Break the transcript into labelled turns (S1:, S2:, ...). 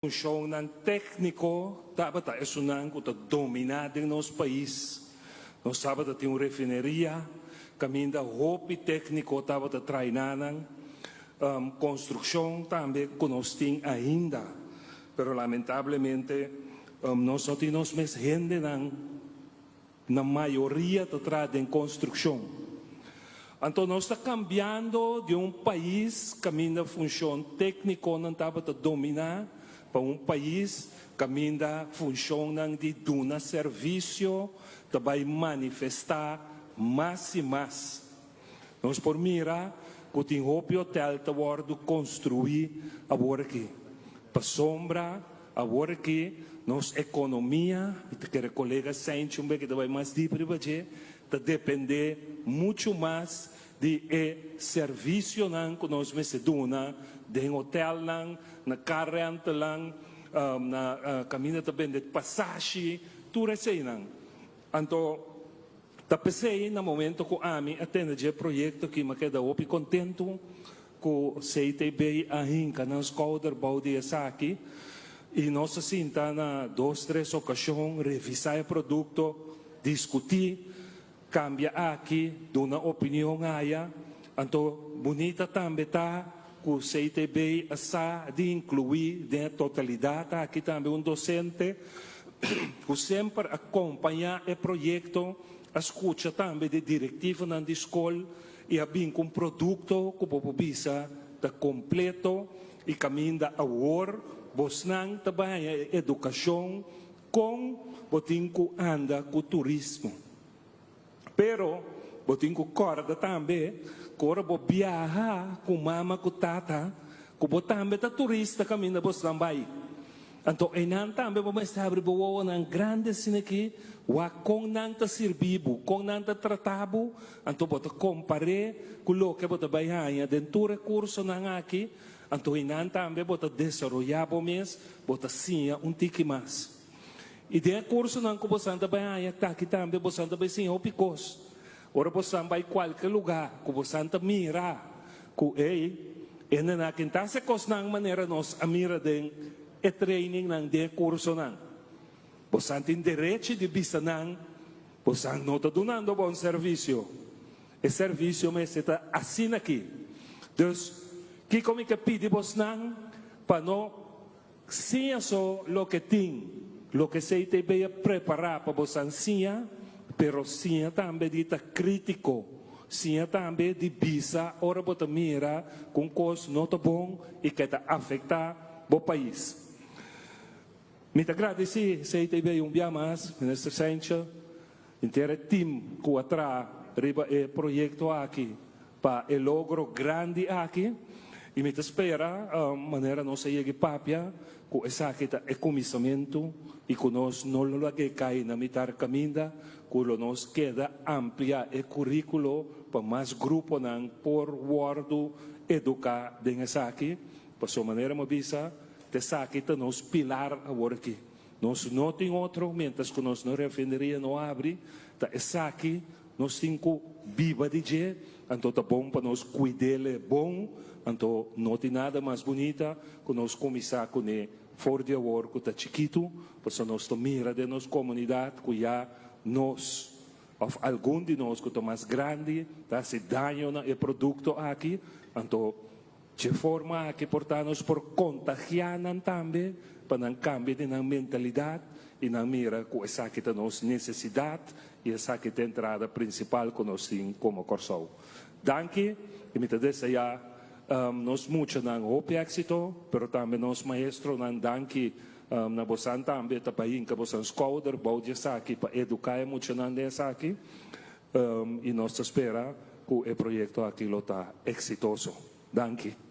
S1: Funshonnan tékniko tabata esunnan ku ta dominá den nos pais. Nos tabata tin un refineria kaminda hopi tékniko tabata trainá nan. Konstrukshon tambe ku nos tin ainda, pero lamentablemente nos no tin nos mes hendenan. Na mayoria ta traha den konstrukshon. Anto nos ta kambiando di un pais kaminda funshon téknikonan tabata dominá pa un pais kaminda funshonnan di duna servisio ta bai manifestá mas i mas. Nos por mira ku tin hopi hotèl ta wòrdu konstruí awor aki. Pasobra awor aki nos ekonomia, mi ta kere kolega Seinch un beke ta bai mas dip riba dje, ta dependé muchu mas di e servisionan ku nos mester duna den hotèlnan, na car rentalnan, na kaminda ta bende pasashi, tur eseinan. Anto ta p'esei na momento ku ami a tende dje proyekto aki mi a keda hopi kontentu ku CTB a hinka nan skouder bou di esaki i nos a sinta na dos tres okashon revisá e produkto, diskutí, kambia aki, duna opinion aya. Anto bunita tambe ta ku CTB a sa di inkluí den e totalidat aki tambe un dosente ku semper a kompañá e proyekto, a skucha tambe di direktivonan di skol i a bin ku un produkto ku bo por bisa ta kompleto i kaminda awor bosnan ta bai haña e edukashon kon bo tin ku anda ku turismo. Pero bo tin ku kòrda tambe ku ora bo biaha ku mama ku tata, ku bo tambe ta turista kaminda bosnan bai. Anto einan tambe bo mester habri bo wowonan grandi asina aki, wak kon nan ta sirbi bo, kon nan ta trata bo, anto bo ta kompar'é ku loke bo ta bai haña den tur e kursonan aki, anto einan tambe bo ta desaroyá bo mes, bo ta siña un tiki mas. I den e kursonan ku bosan ta bai haña taki tambe bosan ta bai siña hopi kos. Ora bosan bai kualke lugá ku bosan ta mira ku ei hendenan a kinta hasi kosnan manera nos a mira den e trainingnan, den e kursonan. Bosan tin derechi di bisa nan, Bosan no ta dunando bon servisio. E servisio mester ta asina aki. Dus, kiko mi ke pidi bosnan pa no Siña so loke tin, loke CTB a prepará pa bosan siña, pero siña tambe di ta krítiko, siña tambe di bisa ora bo ta mira ku un kos no ta bon i ke ta afektá bo pais. Mi ta gradisí CTB un bia mas, Minister Seinchel, henter e tim ku a traha riba e proyekto aki pa e logro grandi aki y mi ta spera manera nos a yega y papia cu esaki ta e cuminsamentu y cu nos no lo lag'e cay na mitar caminda, cu lo nos keda amplia e curiculo pa mas gruponan por wordo educa den esaki, pasobra manera mi a bisa ta esaki ta nos pilar awor aki. Nos no tin otro mientras cu nos no refineria no abri, ta esaki Nos tin cu biba di dje, anto ta bon pa nos cuidele bon, anto no tin nada mas bunita cu nos cuminsa cune for di awor cu ta chikitu, pasobra nos ta mira den nos comunidad cu ya nos of algun di nos cu ta mas grandi ta haci daño na e producto aki, anto Dje forma aki por ta nos por kontagiá nan tambe pa nan kambia di nan mentalidat i nan mira ku esaki ta nos nesesidat i esaki ta e entrada prinsipal ku nos tin komo Kòrsou. Danki i mi ta deseá nos muchanan hopi éksito pero tambe nos maestronan danki na bosan tambe ta bai hinka bosan skouder bou di esaki pa eduká e muchanan den esaki. I nos ta spera ku e proyekto aki lo ta eksitoso. Danki.